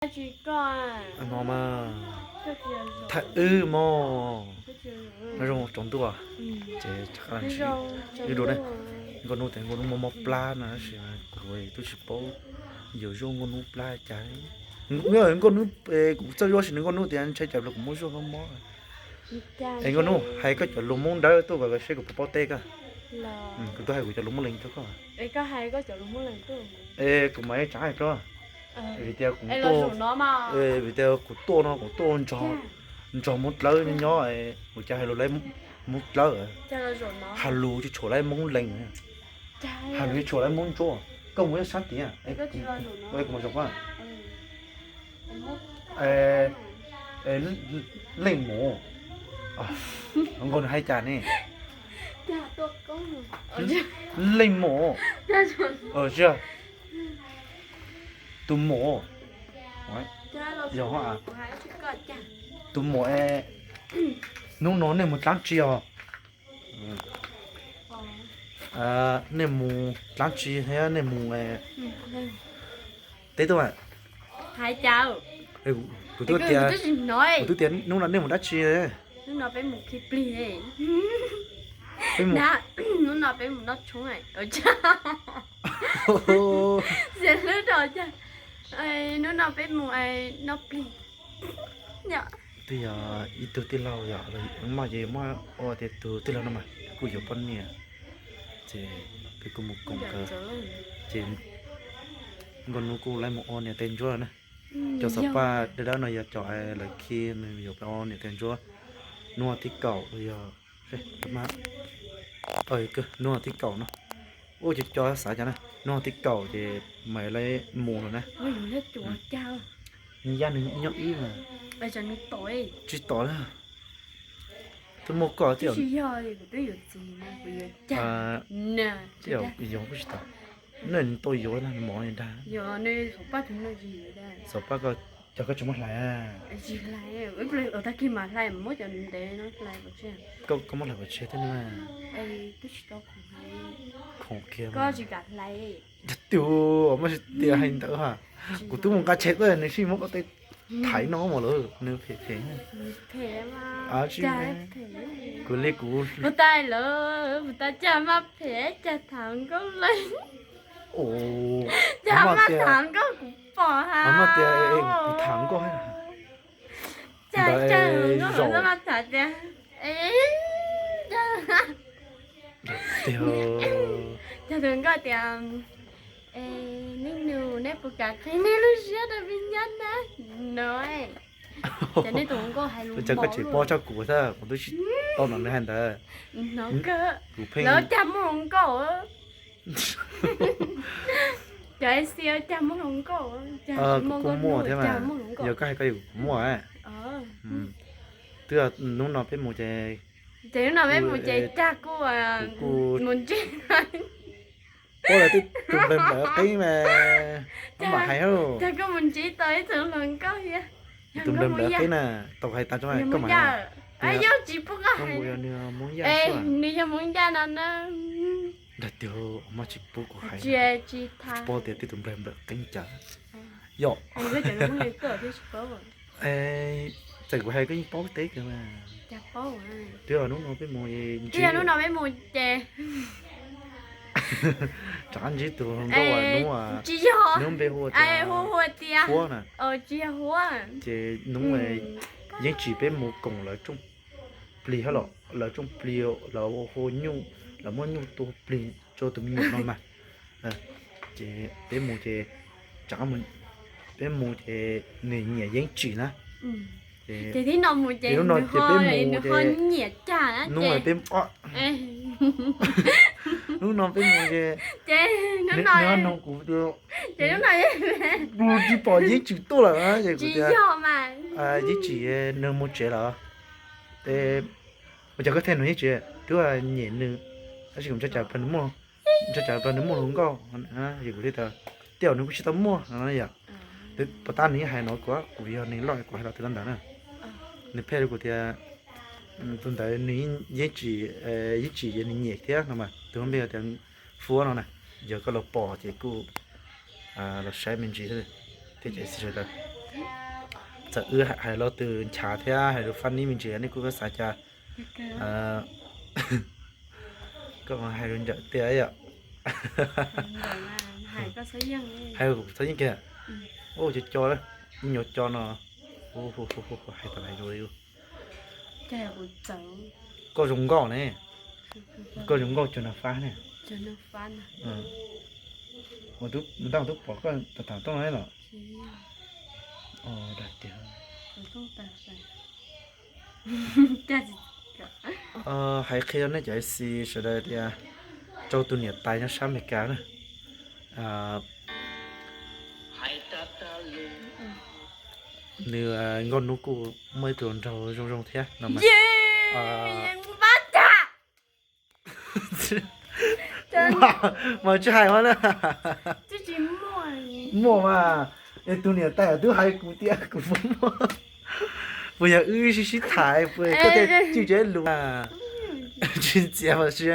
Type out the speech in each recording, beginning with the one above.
Mos mas, thaj wb mos, nyob zoo tsaus ntuj, ces wb dua ne. Nkauj Hnub tias Nkauj Hnub mob mob plab no tab sis kuv twb tsis paub yuav zuaj Nkauj Hnub plab cas. Nkauj Hnub, kuv txawj zuaj sis nws Nkauj Hnub tias ntshai cas los kuv muab zuaj mob mob. Es Nkauj Hnub, hais koj cov lus Hmoob Dawb tuaj kom seb kuv puas paub teb koj. Kuv tuaj hais kuv cov lus Hmoob Lees rau koj. Es kuv mam li tsa hais rau, vim tias kuv, vim tias kuv tuaj no kuv tuaj nrog Hmoob dlawb nyob, kuv cas hais lus laib Hmoob dlawb, hais lus tsis tshua laib Hmoob Lees, hais lus tsis tshua laib Hmoob Ntsuab. Koj mus ib sab tid, kuv mam zoo koj. Leej Mus, Nkauj Hnub hais cas ne? Leej Mus, tus Mus, yog, tus Mus, hnub no nej mus dlaab tsi os? Nej mus dlaab tsi thiab nej mus, teb tuaj. Kuv twb tias, kuv twb tias hnub no nej mus dab tsi? Hnub no peb mus noj tshoob. Xiav hlwb rau cas. Hnub no peb mus noj plig. Twb yog ib tug tij laug yom, maj ces muab ua tias tus tij laug no mas kuj yuav poj niam, ces peb kuj mus koom nkawd, ces Nkauj Hnub kuj laib mus ua niam tais ntsuab na. Cov xov paj dawb dawb no yog cov lawv khi nws yuav peb ua niam tais ntsuab. Hnub thib kaum los yog, hnub thib kaum no, ua cov cov xav cas na, hnub thib kaum ces mam li mus lawm na. Nws yaj nws nyob ib mas, tsis tom na. Twb muaj koj thiab, yuav kuj tsis tom. Nej tau yuav na, mov li dag. Xov paj ko, cov koj tsis muab hlais? Tag kis mas hlais, muab cov ntev no hlais pov tseg. Koj muab hlais pov tseg thiab na. Khoom kiag. Koj tsis kam hlais. Tus muaj tsis tias hais ntawd ha. Kuv twb mus nqa tshais tuaj nws sib muab koj tej thaiv no mus lawm, nws phem phem. Kuv li kuv puas tas lawm, puas tas cas mas phem cas tham nkauj lawm. Cas mas tham nkauj kuv pom ha. Kuv tham nkauj, cas mas tham tias, cas tus nkauj tias, nej nus, nej puas kam qhib nej lub siab rau me nyab na? No, ces nej tus nkauj hais lus, cas koj tsis paub tshaj kuv thiab, kuv twb tsis tau hnov nws hais ntawd. Kuv pheej, lawv cas muaj hluas nkauj. Cov A C cas muaj hluas nkauj, cas tsis muaj nkauj thiab mas. Yog koj hais koj, kuv muaj. Twb yog hnub no peb mus ces, ces hnub no peb mus ces cas kuj mus ntsib, paub lawv tej tus nplawg nplawg qeeb mas, cas kuj mus ntsib tau ib tug hluas nkauj thiab. Tus nplawg nplawg qeeb na, tau hais tas koj mas, yog tsis pub koj hais, nws yog Hmoob Yaj no na. Dag tiag, muab tsis pub kuv hais, tsis paub tias tej tus nplawg nplawg qeeb cas. Yog, txawm kuv hais koj yeej paub teb kawg mas. Twb yog hnub no peb mus, twb yog hnub no peb mus ces rov qab ntsib tus nkauj, hnub, hnub npe hu tias Huab na. Ces hnub Yeeb Tsim peb mus koom lawv rooj plig hab los, lawv rooj plig lawv hu nyuj, lawv muab nyuj tua plig rau tus me nyuam no mas. Ces peb mus ces, peb mus ces nws nyiam Yeeb Tsim na. Ces hnub no ces peb mus ces, hnub no peb, hnub no peb mus ces, nws nug kuv tias, kuv tsis pom Yeeb Tsim tuaj lawm ces kuv tias, Yeeb Tsim nws mus tsev lawm. Ua cas koj thiaj nug Yeeb Tsim? Twb nyiam nws, tab sis kuv ntshai tsam nws muaj, ntshai tsam nws muaj hluas nkauj. Ces kuv thiaj tias, tej zaum nws kuj tsis tau muaj no yom. Puas tab nws yeej hais no kuv, kuv yog neeg loj kuv hais los twb los ntawd na. Nws pheej rau kuv tias, tus ntawd nws, Yeeb Tsim, Yeeb Tsim nws nyiam thiab no mas, tus npe tias Huab no na. Yog koj los pom ces kuj los saib me ntsis thiab, thiab ces sawv daws. Txawm wb hais lo twg nchav thiab hais lus funny me ntsis nej kuj xav cas. Koj hais lus ntsawm tiag yom. Hais txhob yeej kiag. Ua cov co, ib nyuag co no. Hais tau hais lus li. Koj zoo nkauj ne. Koj zoo nkauj cuag nag fab ne. Ua tub, tub pom koj tham tooj no los? Dag tiag. Hais qhia rau nej cov F C sawv daws tias rau tus niam tais nyob sab Amelikas na. Nws nkauj hnub kuj muaj ib tug nraug zoo zoo thiab no mas. Mas tsis hais mas na. Muaj mas, es tus niam tais twb hais kuv tias kuv puas muaj, puas yog wb sib sib tham, puas koj thiaj cwj cov lus. Tsis ntxias mas tsis,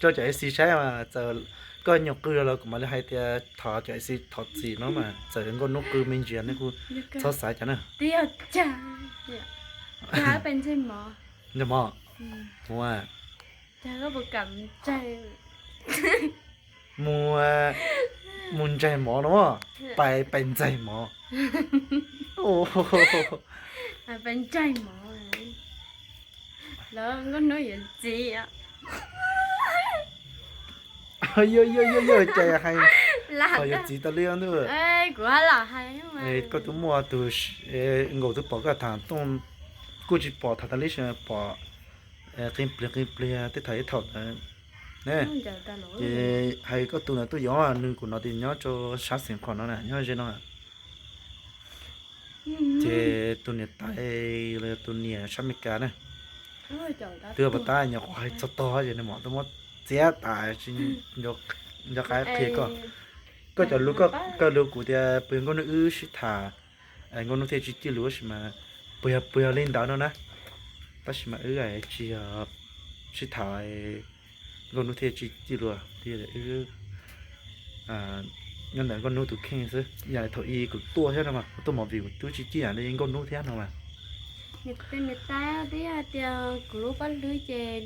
rau cov F C saib mas txawm koj nyuam qw los kuv mam li hais tias thov cov F C thov txim no mas txawm nkauj hnub qw me ntsis nej kuj txhob xav cas na. Mus, mus, mus ntsaig mov no, pais, pais ntxaig mov. Yog, yog, yog, yog cas hais, ho yuav txiv tau li ntuj. Koj twb muaj tus nkaus twb pom koj tham tooj, kuj tsis pom tham tas li, pom qee pliag qee pliag tej thaum ib thaum ntawd. Ces hais koj tus ntawd tuaj yuav nws, kuv hnov tias nyob rau sab xeev qhov no na, nyob ze no. Ces tus niam tais los yog tus niam sab Amelikas na, twb pom tab nyuam qhuav hais txog tog ces nws mam tuaj muab txiav tas, nco qab qhia koj. Koj cov lus, koj lus kuv tias puas yog nkauj hnub wb sib tham, nkauj hnub thiaj tsis cwj lus tab sis mas puas yog, puas yog li ntawd no na. Tab sis mas wb tsis yog sib tham, nkauj hnub thiaj tsis cwj lus, nyob ntawm nkauj hnub tus kheej xwb. Yam li thaum ub kuv tuaj thiab no mas kuv tuaj mus vim kuv twb tsis cwj yam li nkauj hnub thiab no mas. Tej niam tais twb yog tias kuv lub paj hlwb ces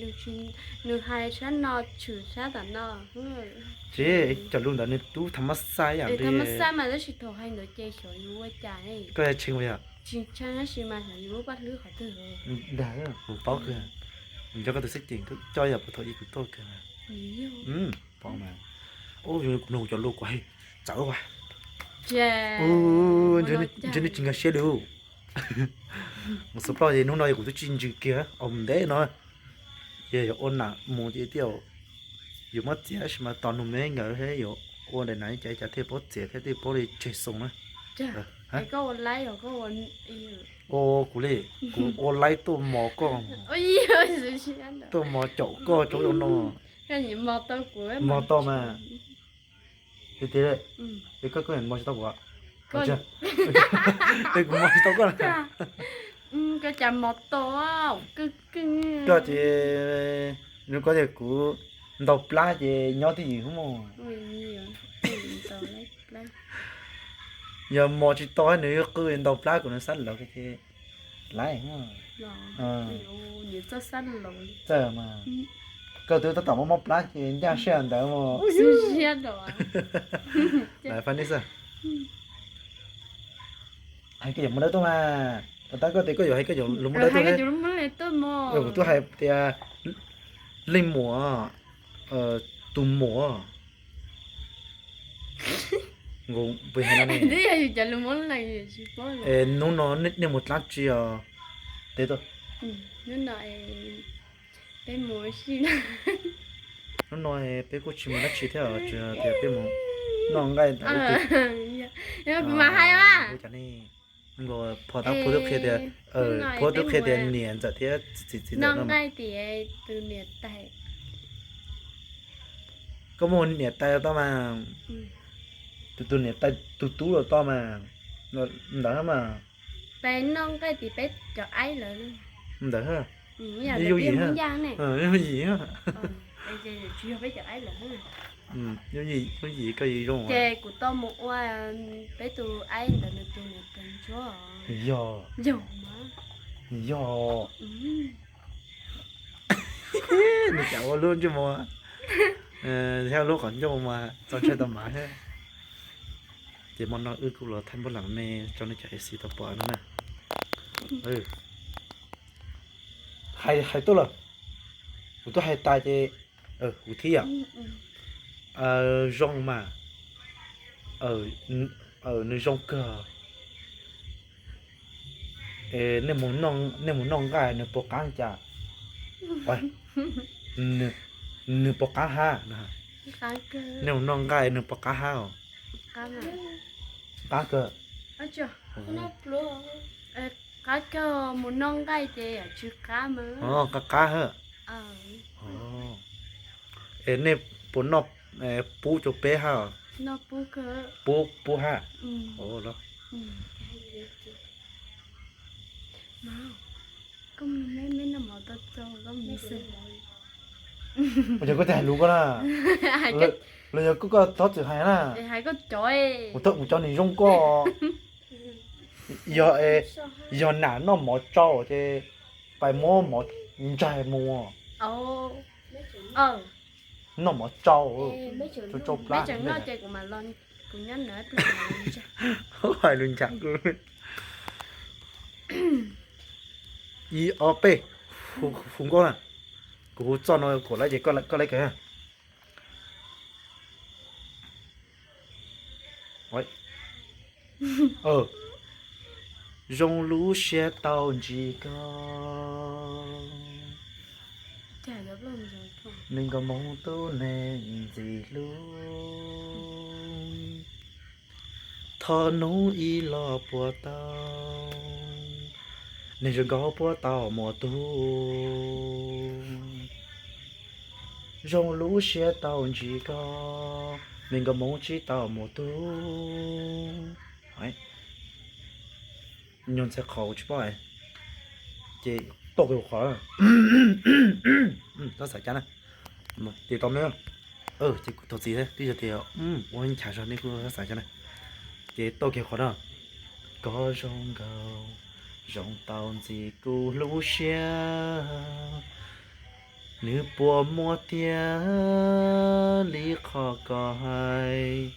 nws hais sab no tshwm sab tom no. Ces cov lus ntawd nws twb tham mab xaj yam li tham mab xaj mas tab sis thaum hais ntawd ces xyov yus ua cas. Koj tshee ua yog tsis tshee tab sis mas xyov yus lub paj hlwb qhov twg. Dag, kuv paub kawg. Nco koj tus xib ceem coj yam puag thaum ub kuv tuaj kawg. Paub mas. Ub, yog kuv mloog cov lus kuv hais txawv ua. Ntshe nej tsis nkag siab li. Mus xuas plaub ces hnub no yog kuv twb tsis ntsws kiag os ntev no. Ces yog ua nam mus ces thiaj yuav muab txiav tab sis mas tos nus me nkawd thiab yuav ua daim nav cas cas thiaj paub txiav thiab thiaj paub li tseg xoo na. Ua kuv li, kuv ua laib tuaj mos koj. Tuaj mos caum koj rau no. Mos tau mas. Tiag tiag, es koj, koj mos tsis tau kuv. Es kuv mos tsis tau koj. Koj ces, koj tias kuv ntaus plab ces nyob twj ywm mus. Yog mos tsis tau nws yuav qw ntaus plab kuv nws xab laws ces laiv. Txawj mas, koj twb tab tom mob mob plab ces ncaj sij hawm ntawd mus. Laiv fab nib xwb. Hais koj yuav muaj dawb tuaj mas, tab koj tias koj yuav hais koj yuav lus muaj dawb tuaj. Kuv twb hais tias leej muam, tus muam. Nkaus puas yog no ne? Hnub no nej mus dlaab tsi os? Teb tuaj. Hnub no peb kuj tsis mus dab tsi thiab, tsuas tias peb mus noj nqaij ntawd. Kuv mas hais mas. Nkaus phom tab phom twb qhia tias, phom twb qhia tias niam ntxawm thiab txiv ntxawm no. Koj muaj niam tais los tau mas. Tus, tus niam tais tus tub los tau mas. Ntawd mas. Peb noj nqaij tim peb cov aib lawm. Ntawd. Yus yim, yus yim. Tsis yog peb cov aib lawm. Yooj yim koj yim zoo. Ces kuv tau mus ua peb tus aib ntawd nws tus niam tais ntsuab. Yog, yog, nws cas ua lub ntsej muag thiab lub qhov ncauj mas txaus ntshai tau mas thiab. Ces hmo no wb kuj los thaij npab lees me rau nej cov A C tau pom no na. Hais, hais tuaj lawm, kuv twb hais tas ces kuv thib yom. Zoo mas, nws zoo kawg. Nej mus noj nqaij nws puas qab cas? Nws puas qab hab? Nej mus noj nqaij nws puas qab hab os? Qab kawg. Qab kawg, mus noj nqaij ces yam tsw qab mas. Qab qab hab. Es nej puas noj pub rau peb hab? Pub, pub hab. Ua cas koj tsis hais lus koj na? Los yog koj, koj txhob txwm hais na. Kuv cov nws zoo koj. Yog, yog nam noj mov tsau ces pais muab mov ntsaig mus. Noj mov tsau, tsau plab. Hais lus ncha. Ib ob peb, hu nkauj na. Kuv hu txoj no kuv laib ces koj laib kawg. Zoo lub siab tau ntsib koj, me nkauj Hmoob tub neeg ntxim hlub. Thov hnub ib los puas tau, neeg zoo nkauj puas tau muaj tug. Zoo lub siab tau ntsib koj, me nkauj Hmoob tsis tau muaj tug. Nyuag ntxhais qhov kuv tsis paub, ces tau kiag qhov, tau xav cas na, ces tau me, ces kuv thov txim thiab twb yog tias ua nchav zog nej kuj xav cas na, ces tau kiag qhov na. Koj zoo nkauj, zoo tau ntxim kuv lub siab, nws puas muaj tiag li qhov koj hais.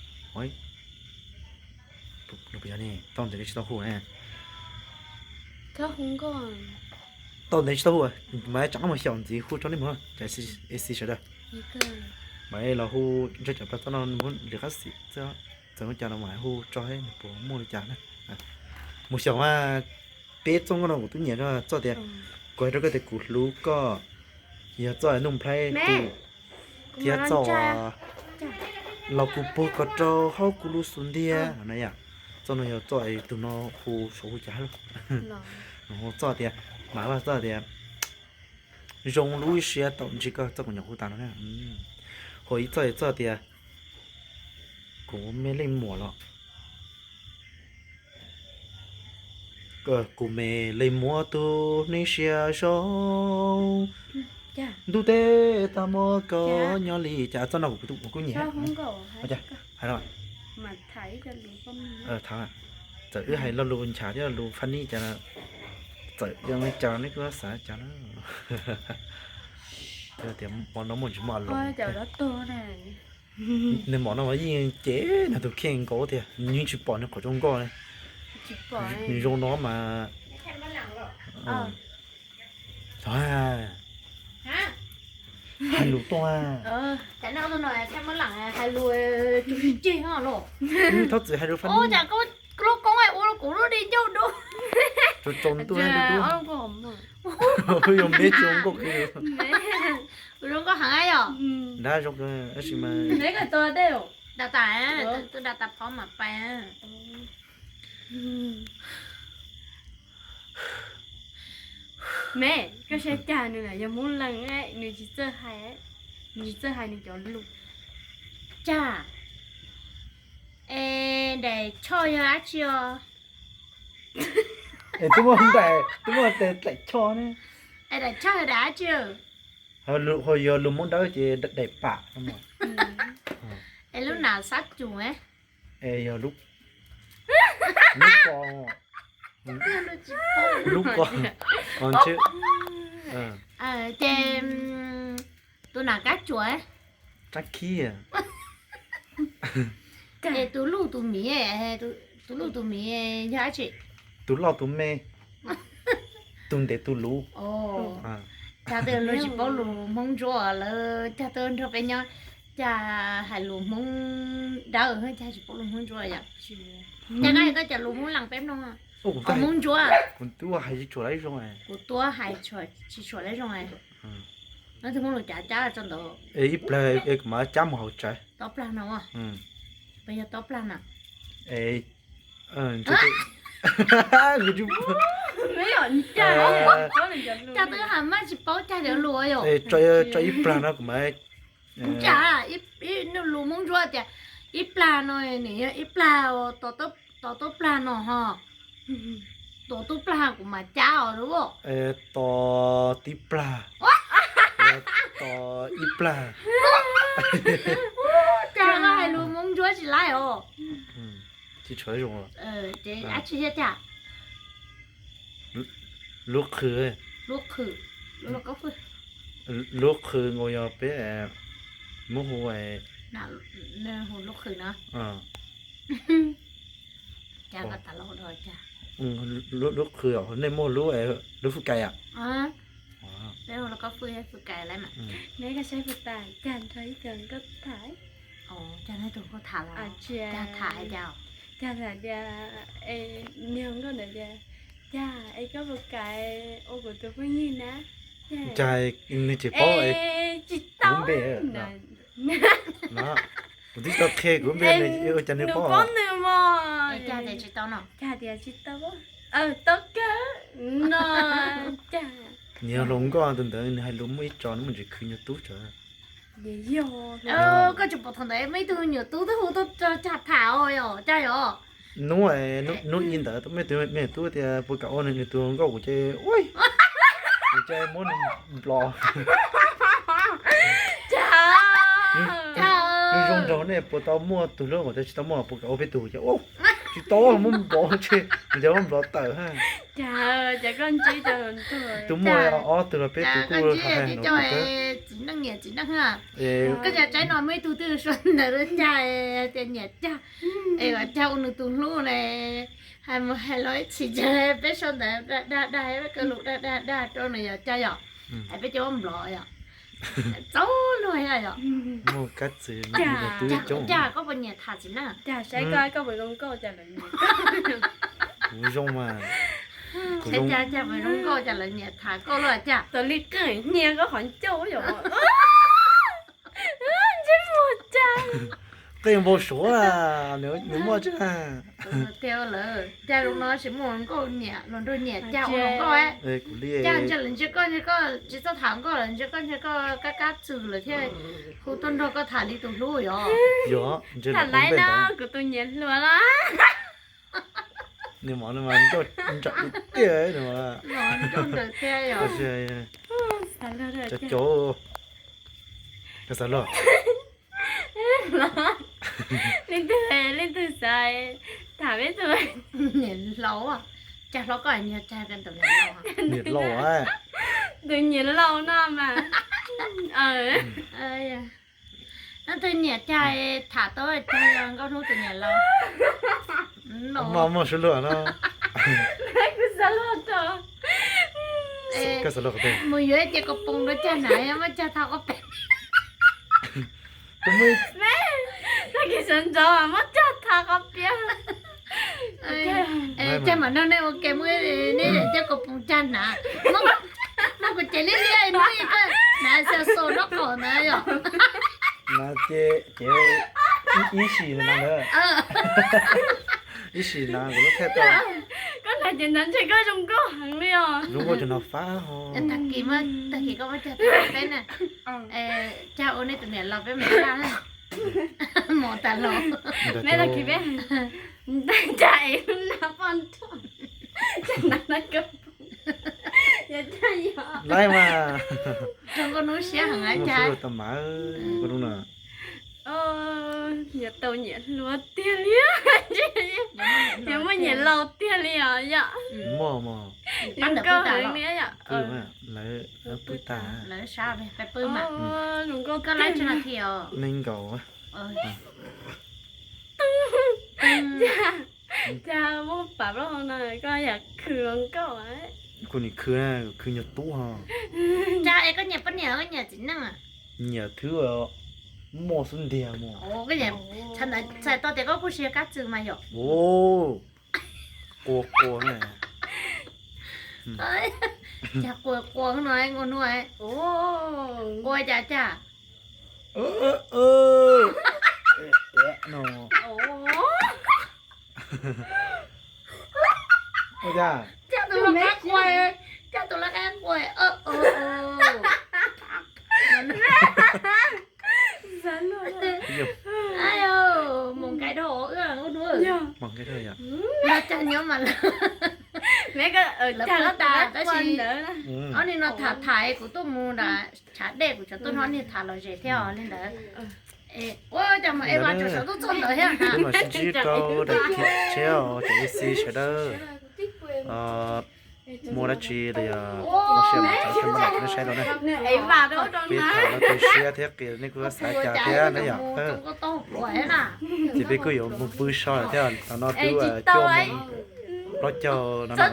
Tsis tau hu, tau ntev tsis tau hu, mas tsam qab mus xyaum ntxiv hu rau nej mloog, cov A C sawv daws. Mas los hu ntshe cov plag txoj no muab li qab xim, txawm ua cas los mas hu tso nws puas muaj li cas na. Mus xyaum mas peb txoj nkauj no kuv twb nyiam txoj tias, kuv hais rau koj tias kuv hlub koj, yog txoj nuj nplhaib tu, thiab txoj los kuv puag koj rau hauv kuv lub xub ntiag na yom. Txoj no yog txoj tus no hu saum hu cas lawm, hu txoj tias, mas txoj tias zoo lub siab tau ntsib koj, txoj kuv nyuam hu tas no na. Ho ib txoj, txoj tias kuv me leej muam los, kuv me leej muam tus neeg siab zoo, ntuj teb tag muab koj nyob li cas, txoj no kuv kuj nyiam. Hais, txawm wb hais lo lus nchav thiab lo lus funny cas, txawm zoo li cas nej kuj xav cas na. Tias mov no muaj tsis muaj los, nws mov no mas yeej cev nws tus kheej nkaus tiag, nws yeej tsis pom nws qhov zoo nkauj li. Nws zoo no mas, hais lus tuaj, thov txim hais lus funny. Tsaus ntuj, zoo nkauj heev yom. Dab zoo, tab sis mas da tas, da tas phov mas pais. Me, koj saib cas nws yog Hmoob Leeg, nws tsis txawj hais, nws tsis txawj hais nws cov lus. Cas, es daim choj yog dab tsi os? Es twb muaj daim, twb muaj daim choj ne. Es daim choj yog daim dab tsi? Ho yog lus Hmoob Dawb ces daim pam no. Lub nam xab cum, es yog lub, lub ko, lub ko, ces tus nam kab cuam, tsab khib, es tus luj tus miv, tus luj tus miv yog dab tsi? Tus loj tus me, tus ntev tus luv. Cas tej luag tsis paub lus Hmoob Ntsuab, lawv cas tej nrog peb nyob, cas hais lus Hmoob Dawb, cas tsis paub lus Hmoob Ntsuab yom? Cas koj hais koj cov lus Hmoob Lees peb mloog. Hmoob Ntsuab. Kuv tuaj hais tsis tshua lawv zoo. Kuv tuaj hais tsis tshua lawv zoo. No tus Hmoob Lees cas cab tso ntawd. Ib plag kuv mam cab mus hauv tsev. Tob plag no. Peb yog tob plag na. Cas twb hais mas tsis paub cas cov lus yom. Tso ib plag no kuv mam. Cas ib lus Hmoob Ntsuab tias ib plag no, nws yog ib plag, tos tob plag no ho. Tos tob plag kuv mam cab os lub. Tos tib plag, tos ib plag. Cas koj hais lus Hmoob Ntsuab tsis laib os. Tsis tshua zoo. Ces dab tsi thiab cas? Lub qhw, lub qhw, lub qhw nkaus yog peb muab hu, hu lub qhw no. Cas koj tas lus ua cas? Lub qhw, nej muab lub, lub fwj kais yom? Peb hu lub koj fwj, fwj kais lawm mas. Neb koj saib puas tas, cas nrog ib co nkauj tham. Cas neb tus nkauj tham los? Cas tham hais cas? Cas tham tias, niag nkauj ntawd tias, cas es koj puas kam ua kuv tus phooj ywg na? Cas nws tsis paub tsis tau npe no. Kuv twb tau qhia kuv npe, ua cas nws paub nws mos? Cas tias tsis tau no? Cas tias tsis tau, tau kawg no. Cas nws yog hluas nkauj tus ntawd, nws hais lus muaj ib tso, nws muaj ntsis khwv nyuag tub tso. Koj tsis pom thaum ntawd muaj ib tug nyuam tub twb hu tuaj cas tham os, cas yom? Hnub, hnub ib ntawd muaj ib tug me tub tias puas kam ua nws tus nkauj, kuv ces ua, kuv ces muab nws nplov. Cas zoo nraug nej puas tau muaj tus hlub, kuv tias tsis tau muaj, puas kam ua peb tug, ces tsis tau, muab nplov, ces nws ces muab nplov tawm ha. Cas, cas koj ntsib, tus muaj ob tug los peb tug kuj hais tsis coj. Txiv neej niam txiv neej ha. Koj cas tsaib no muaj ib tug twg suav ntawd lub cas tias niam cas, es cas ua nws tus hlub ne, hais mus hais los ib txhis cas peb sau ntawv dag dag dag, peb kawg lus dag dag dag rau nws yom, cas yom? Hais peb cov nplov yom. Txaus luag thiab yom. Muaj kab txwv, cas koj puas nyiam tham txiv neej? Cas saib koj, koj puas zoo nkauj cas lawv nyiam? Kuv zoo mas. Saib cas cas puas zoo nkauj cas lawv nyiam tham koj luaj cas? Tau li qeej hnia koj qhov ncauj yom. Ntsej muag cas. Qeej npau suav, nws muaj tsis na. Tiag lawm, cas zoo no tsis muaj hluas nkauj nyiam, hluas nraug nyiam cas ua hluas nkauj. Cas ntshe lawv ntsia koj, ntshe koj tsis txawj tham nkauj lawm, ntshe koj, ntshe koj kab kab txwv lawm thiaj hu tuaj nrog koj tham li tus hlub yom. Tham laiv no kuv tus nyiam hluas los. Nws mov no mas ncauj nrawm tiag tiag. Ncauj nrawm tiag yom. Cov cov, koj xav luaj. Leej twg, leej twg xav tham peb tus niam laus, cas hlob koj niag cas tus niam laus, niam laus, tus niam laus no mas. Leej twg nyiam cas tham tau, cas yog nkauj hnub tus niam laus. Muaj, muaj suab luaj no. Kuv xav luaj rau. Koj xav luaj qhov twg? Mus yuav ib ce kos poom rau cas hnav, muab cas tha qhov pem. Tag kis sawv ntxov muab cas tha qhov pem. Cas mam nrog nej ua ke muab nej ce kos poom cas hnav. Muab kuv cev liab liab hnub ib koj hnav xav xaus nraub qaum ntawd yom. Hnav ces, ces ib sim hnav ntawd. Ib sim hnav kuv lub thaij tau. Koj hnav ces hnav ntshe koj zoo nkauj heev li os. Zoo nkauj cov no fab ho. Tag kis, tag kis koj muab cas tha peb na. Cas ua nej tus niam laus peb mus tha na. Mos tas los. Neb tag kis peb, cas es na poj nrog, cas hnav na koj, yog cas yog. Laib mas. Zoo nkauj hnub siab heev cas. Tau mas, nkauj hnub no. Nyiam tau nyiam hluas tiag li, nyiam muaj nyiam laus tiag li os yom. Zoo nkauj heev li yom. Lawv pw tas. Zoo nkauj tiag. Nees nkaum. Cas muab pam plaub hau no koj yam khwv hluas nkauj. Kuv nim khwv na, khwv nyuag tub ho. Cas es koj nyiam poj niam koj nyiam txiv neej? Nyiam thwb muaj xub ntiag mus. Txhais tau tias koj kuj siab kab txwm mas yom. Qua qua na. Cas qua qua no ua hnub qua cas cas. No. Cas tus laj qab qua, cas tus laj qab qua. Mus nqaij dhau ua hnub. Los cas nyob mas lawv, lawv pw tas tab sis ob nim no tham tham kuv tuaj mus nram tshav dej kuv tseem tuaj hnov niag tham lom zem thiab os li ntawd. Ua cas mas Eva tseem sawv tuaj txog ntawd thiab. Peb mam sib ntsib rau daim clip tshiab os cov A C sawv daws. Muaj dab tsi los yog muaj siab mas txav seb npaj los rau nej saib rau na. Peb tham los tu siab thiab qhia nej kuj xav cas thiab na yom. Ces peb kuj yuav mus pw so lawm thiab, tam no twb cuaj moos plaub caug no na.